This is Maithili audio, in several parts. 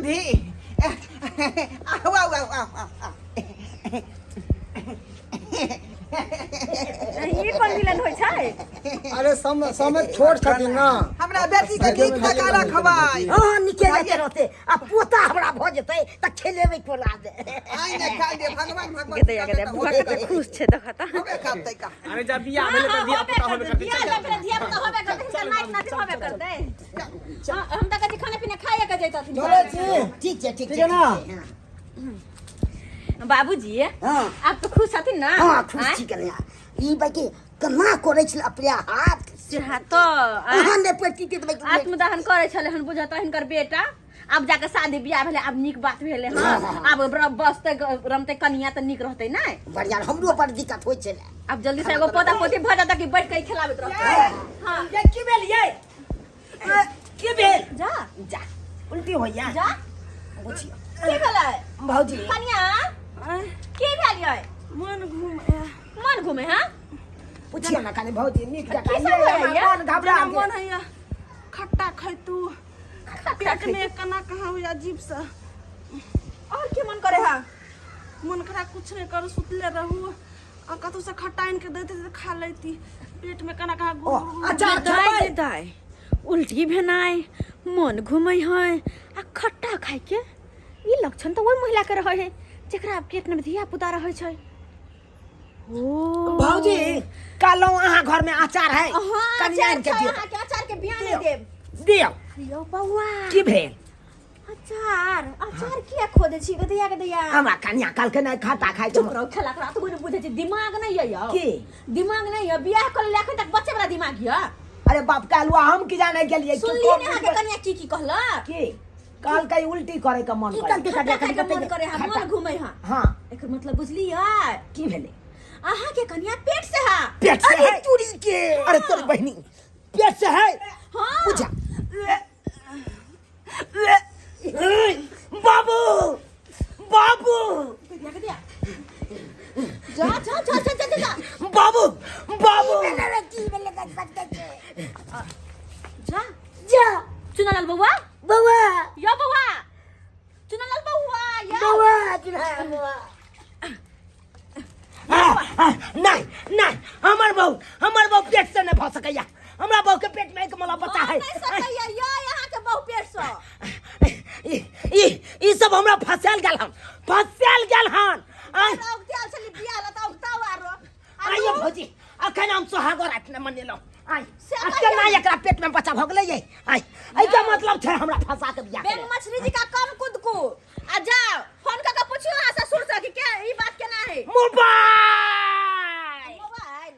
समधी आउ आउ आउ आउ आउ आउ। ई कोन मिलन होइ छै अरे समय छोट छथिन ना। हमरा बेटी के नीक जकाँ रखबै। हाँ, नीके जते रहते आ पोता हमरा भऽ जेतै तऽ खेलेबै कोना दे। आइ ने खाइ दे भगवान भगवान। गे दैया गे दैया, बुआ कते खुश छै देखता। होबे करतै का। अरे जब बियाह भेलै तऽ धिया पुता होबे करतै। बियाह जब भेलै धिया पुता होबे करतै, हिनकर नाति नातिन होबे करतै। हाँ, हम तऽ कहै छी खाना पीना खाइए के जैतथिन। चलै छी। ठीक छै, ठीक ठीक छै। है ना? बाबूजी, हाँ। आप तो खुश छथिन ना? हाँ, खुश आँय? छी कन्या। ई बाकी केना करै छलै अपने हाथ से हाँ तो आँय? अहाँ नहि पड़ती तऽ बाकी आत्मदहन करै छलै हन बुझत हिनकर बेटा। आब जाके शादी बियाह भेलै, आब नीक बात भेलै। हँ, आब बसतै रमतै कनिया तऽ नीक रहतै ने। बढ़िया, हमरो बड़ दिक्कत होइ छलै। आब जल्दी से एगो पोता पोती भऽ जाता कि बैठ के खेलाबैत रहतै। हाँ। ये की भेल ये? की भेल? जा। जा, उल्टी होइया। जा। बुझियो। की भेलै? भौजी। कनिया, की भेल यै? मन घूमे। मन घूमे? हाँ, पुछियो ना कनि भौजी नीक जकाँ। की सब ये होइया? हमर मन घबरा जेना गेल। मन होइया खट्टा खैतू, पेट में केना कहाँ होइया अजीब से। और की मन करे? है मन खरा कुछ नहीं करू, सुतले रहू आ कतौ से खट्टा आनि के दैते तऽ खा लैती। पेट में केना कहाँ ओ गुड़ गुड़। अचार दाइ खेबै? गे दाइ, उल्टी भेनाइ, मन घूमै है आ खट्टा खाइके, ई लक्षण तऽ ओहि महिला के रहै है जेकरा पेट में धिया पुता रहै छै। ओ भौजी, कहलहुँ अहाँ घर में अचार है? हाँ, कनि अचार आनि के छै। दियौ। अहाँके अचार के बिया नहि देब। दियौ। यौ बौआ। की भेल? अचार, अचार किया खोदे छी गदैया गदैया? हमरा कनिया कहलकै नहि खट्टा खाइ के। चुप रहो, खेला करा तो बुझै छी दिमाग नहीं है यौ। की? दिमाग नहीं है, बियाह कर ले अखन तक बच्चे वाला दिमाग यऽ। अरे बाप, कहलुआ हम की जाने गेलियै कि सुनलियै कोन ने अहाँके कनिया की की कहलक? की कहलकै? उल्टी करे के मन की करे। कहलकै? खट्टा खाय के मन करे है, मन घूमै है। हाँ। एकर मतलब बुझलियै? की भेलै? अहाँके कनिया पेट से है। पेट से अरे है? तुरी के। अरे तोर बहिनी पेट से है। हाँ। बुझा बाबू, बाबू। गदिया गदिया, जा जा जा जा जा जा। बाबू, बाबू। जा जा। चुनालाल बौआ, बौआ। यो बौआ, चुनालाल बौआ, यो बौआ, चुना बौआ। नहीं नहीं, हमर बहू, हमर बहू पेट से नहीं भऽ सकैया। हमरा बहू के पेट में एक मला बच्चा है। नहीं सकैया यो यहाँ के बहु पेट से। ई ई ई सब हमरा फसायल गेल हन, फसायल गेल हन। आय। औगताल छली बियाह ल त औगताव आरो। आइए भौजी, अखन हम सोहागो राति नहि मनेलहुँ। आइ से आ कहिया? केना एकरा पेट में बच्चा भऽ गेलै ये? आइ एहिके मतलब छै हमरा फंसा के बियाह बेंग करे। मछली जी का कम कुद कु आ जाओ, फोन कर के पूछियो अहाँ ससुर से कि के ई बात केना है। मोबाइल। मोबाइल।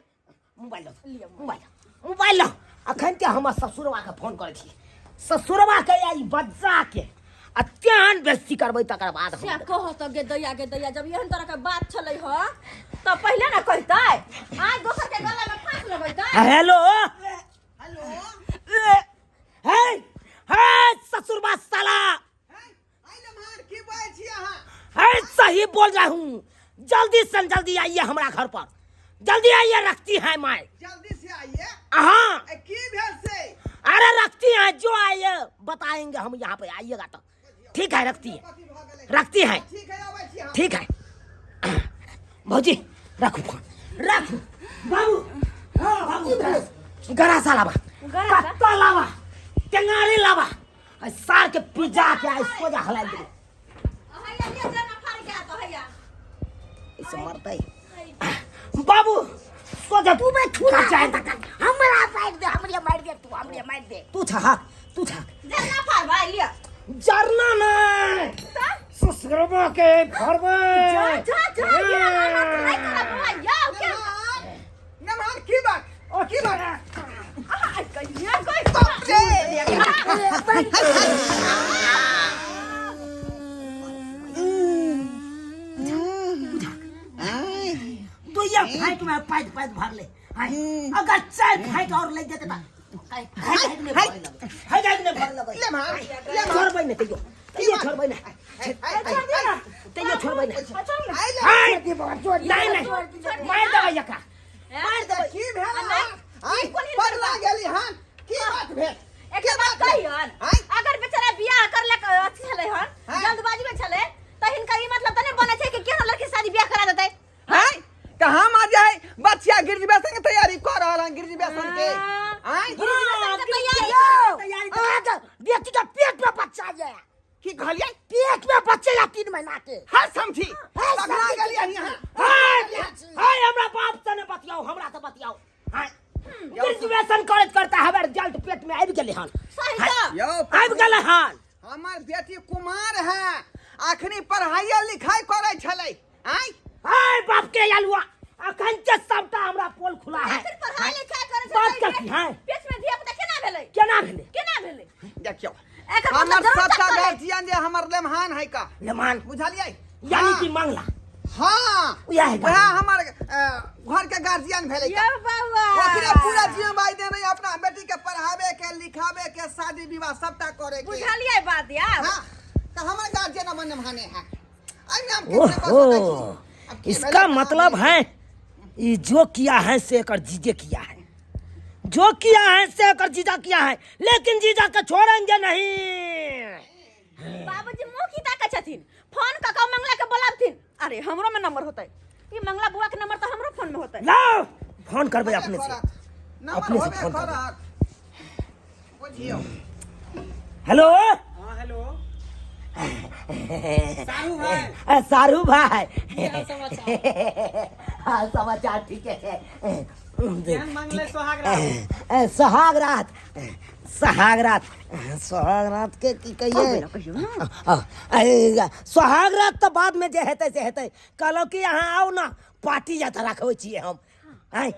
मोबाइल लो, मोबाइल लो, मोबाइल लो। अखन के हमर ससुरवा के फोन करै छी, ससुरवा के या ई बच्चा के आ तेहन बेइज्जती करबै तकर बाद से हम कह त गे दैया गे दैया, जब एहन तरह के बात छलै ह त पहिले ना कहतै, आज दोसर के गला में फांस लगैतै। हेलो। हेलो। हे हे ससुरवा साला। आइ नमहर, की बाजै छी अहाँ? है, सही बोल रहा हूँ। जल्दी से जल्दी आइए हमरा घर पर, जल्दी आइए। रखती है माय। जल्दी से आइए। हाँ। ए, की भेल से? अरे रखती है, जो आइए बताएंगे हम यहाँ पे आइएगा तो। ठीक है, रखती है। कथी भऽ गेलै? रखती है। ठीक है, अबै छी हम। ठीक है भौजी, रखू फोन, रखू। बाबू, बाबू, गरासा लावा। गरासा? कत्ता लावा, टेंगारी लावा, आ सार के पिजा के आई सोजा हला दे। हैया लिअ, जना फाड़ के आतो हैया। इसे मरतै बाबू, सोजा तू बे छुरा जाए। हमरा मार दे, हमरे मार दे, तू हमरे मार दे। तू छाक, तू छाक। जना फाड़ भाई लिअ। जरना नहीं, ससुरबा के फरबे। जा जा जा, ये हाथ नहीं करब बौआ, यौ के। नमहर, नमहर, की बात, की बात? आहा, कहिया कोई बाप रे। दुइया फाइट में पाइट पाइट भरले। हाय, अगर चार फाइट और लग जेते त हाय हाय नहीं भरे लगे, हाय हाय नहीं भरे लगे। ले मार, ले मार। छोड़बै नहीं तैयो, तैयो छोड़बै नहीं, तैयो छोड़बै नहीं। आइ ले। हाय। छोड़। नहीं नहीं, मार देबै एकरा, मार देबै। की भेल अहाँ? आइ पगला गेली हन? की बात भेल? एक बात कहियन? आँय? अगर बेचारा बियाह करलक अथी छलै हन की कहलियै? पेट में बच्चे या 3 महीना के। हर समझी पगला गेलियै यहाँ। हाय हाय, हमरा बाप से ने बतियाओ, हमरा से बतियाओ। हाय, ग्रेजुएशन करैत करता हमर जल्द पेट में आबि गेलै हन। सही तऽ। यौ, आबि गेलै हन। हमर बेटी कुमार है, अखनी पढ़ाई लिखाई करै छलै। आय हाय बाप के आलुआ, अखन के सबटा हमरा पोल खुला है। फिर पढ़ाई लिखाई करै छै। बात कथी है? पेट में धिया पुता केना भेलै? केना भेलै? केना भेलै? देखियौ, एकर हमर मतलब जरूर सबटा चक्कर है। गार्जियन जे हमर लेमहान है का लेमान बुझलियै? यानी हाँ। कि मंगला। हाँ, उएह है। वएह हमर घर के गार्जियन भेलै का। यौ बौआ, ओकरे पूरा जिम्मेवारी देने अपना बेटी के पढ़ावे के, लिखावे के, शादी विवाह सबटा करे के। बुझलियै बात यार? हाँ, तऽ हमर गार्जियन अपन लेमहाने है। एहिमे हम किछु नहि कऽ ओहो सकै छी। अब की इसका भेलै? मतलब है ई जो किया है से एकर जीजे किया है, जो किया है से एकर जीजा किया है, लेकिन जीजा के छोड़ेंगे नहीं। बाबूजी मुँह की ताकै छथिन? फोन कऽ कऽ मंगला के बोलाबथिन। अरे हमरो में नंबर होतै, ई मंगला बुआ के नंबर तऽ हमरो फोन में होतै। लाओ फोन करबै अपने से। नंबर अपने से होबे फोन करबै। करत। बुझियौ। हेलो। हाँ हेलो, सारू भाई। सारू भाई। की हाल समाचार? हाँ, समाचार ठीक है। केहन मंगले सोहाग रात? सोहाग रात, सोहाग रात, सोहाग रात के की कहिए? सोहाग रात तऽ बाद में जे हेतै से हेतै। कहलहुँ कि अहाँ आउ ने, पार्टी जाता रखबै छियै हम। आँय,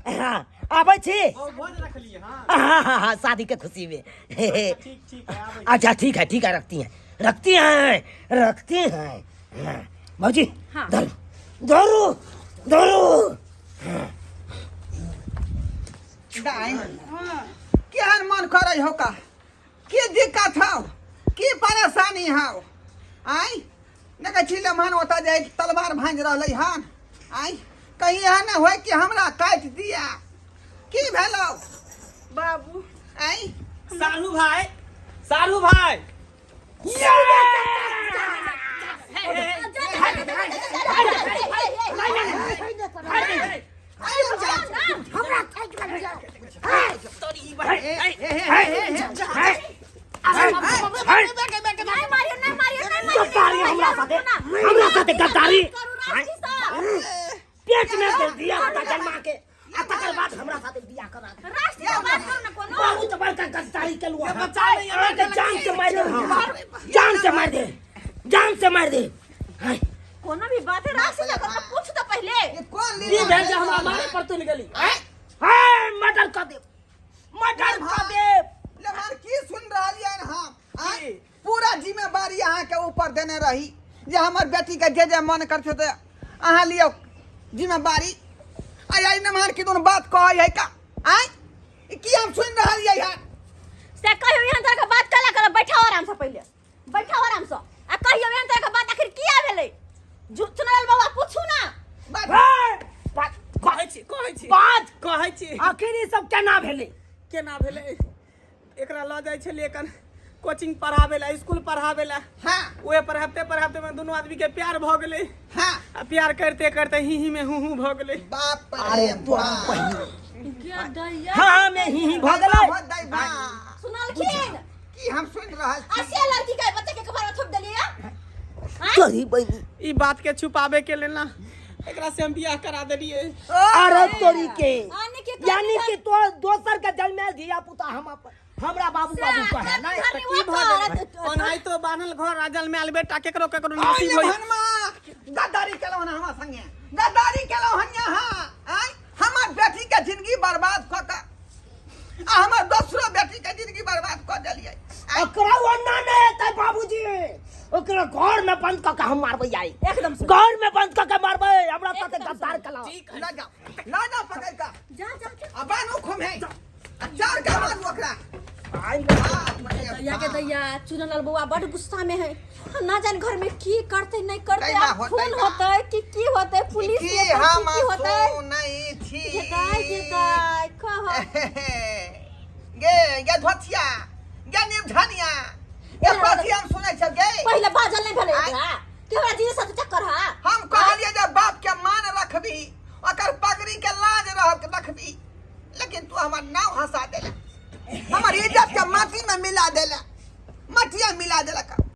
हाँ, आबै छी। ओ भोज रखलिए? हाँ हाँ हाँ हाँ, शादी के खुशी में। ठीक ठीक है, आबै। अच्छा ठीक है, ठीक है, रखती हैं, रखती हैं, रखती हैं। हाँ, भौजी। हाँ। धरू धरू धरू। दाइ, केहन मन करै हो का? की दिक्कत हौ, की परेशानी हौ? आँय, देखै छी लम्हन ओतऽ जाइ तलवार भाँजि रहलै हन। आँय, कहीं एहन नहि होय कि हमरा काटि दिया। की भेलौ बाबू? आँय। सारू भाई, सारू भाई। नहि मारियौ, नहि मारियौ, नहि मारियौ। गद्दारी हमरा साथे, हमरा साथे गद्दारी। करू राष्ट्रीय सब। पेट में दे दिया पुता जन्मा के आ तकर बाद हमरा साथे बियाह करा दे। राष्ट्रीय बात करू ने कोनो। बहुत बड़का गद्दारी केलहुँ अहाँ। अहाँके जान से मारि देब हम। जान से मारि दे, जान से मारि दे। हाय, कोनो भी बात है राष्ट्रीय करू ने, पूछ तऽ पहिले। ई कोन की लीला भेल जे हमरा मारे पर तुलि गेली? हाय, मर्डर कऽ देब, मर्डर कऽ देब। लेमन, की सुन रहलियनि हम? आँय, पूरा जिम्मेवारी अहाँके ऊपर देने रही जे हमर बेटीके जे जे मन करतै तऽ अहाँ लियौ जिम्मेवारी। आइ आइ नमहर की दुनू बात कहै है का? आँय, ई की हम सुनि रहलियै हन? से कहियो एहन तरह के बात कला करब? बैठाओ आराम से, पहिले बैठाओ आराम से आ कहियो एहन तरह के बात आखिर किया भेलै? चुनल बाबा, पूछू ना। बात हाय, बात कहै छी, कहै छी। बात कहै छी। आखिर ई सब केना भेलै? केना भेलै? एकरा लऽ जाइ छलियै कन कोचिंग पढ़ाबै लए, स्कूल पढ़ाबै लए। हाँ। उहे पढ़ाबते पढ़ाबते में दुनू आदमी के प्यार भऽ गेलै। हाँ। आ प्यार करते करते ही ही में हूँ हूँ भऽ गेलै। बाप अरे रे तोरा बाप। बहिन, हाँ में ही ही भऽ गेलै। बहुत दाइ बा। सुनलखिन? की हम सुनि रहल आ छी? से लड़की के बच्चा के कपार में थोप देलियै? तोरी बहिनी। ई बात के छुपावे के लेल ना एकरा से हम बियाह करा देलियै। अरे तोरी के, आने के यानी कि तो दोसर के जन्मेल धिया पुता हम अपन हमरा बाबू बाबू कहे नहीं। तऽ की भऽ गेलै? ओनाहितो बान्हल घर आ जलमायल बेटा केकरो केकरो नसीब आइ होय। हनमा गद्दारी केलहुँ हन हमरा संगे, गद्दारी केलहुँ हन यहाँ। आइ हमर बेटी के जिंदगी बर्बाद कऽ कऽ आ हमर दोसरो बेटी के जिंदगी बर्बाद कऽ देलियै। ओकरा ओना नहीं हेतै बाबूजी, ओकरा घर में बंद कऽ के हम मारबै आई। एकदम से। घर में बंद कऽ के मारबै, हमरा साथे एकदम से। गद्दार कला। लऽ जाओ, लऽ जाओ पकड़ कऽ। जा जा जा। आ बान्हू खुम्हे आ चार के मारू ओकरा। आई बाप रे दैया के बाप। दैया, चुनलाल बौआ बड गुस्सा में है, हम ना जान घर में की करते नहीं करते। दैया आब होतै खून का? होतै कि की होतै? पुलिस की एतै कि हम की होतै? सुनै छी? जेताय जेताय कह। गे गे धोतिया, गे निमधनिया, गे, कथी हम सुनै छ गे? पहिले बाजल नहीं भेलै आँय? एकरा कि हमरा जीजा साथ चक्कर है। हम कहलियै जे बाप के मान रखबी, ओकर पगड़ी के लाज रह रखबी, लेकिन तू हमर नाव हंसा देला, हमर इज्जत के माटी में मिला देला, मटिया मिला देलक।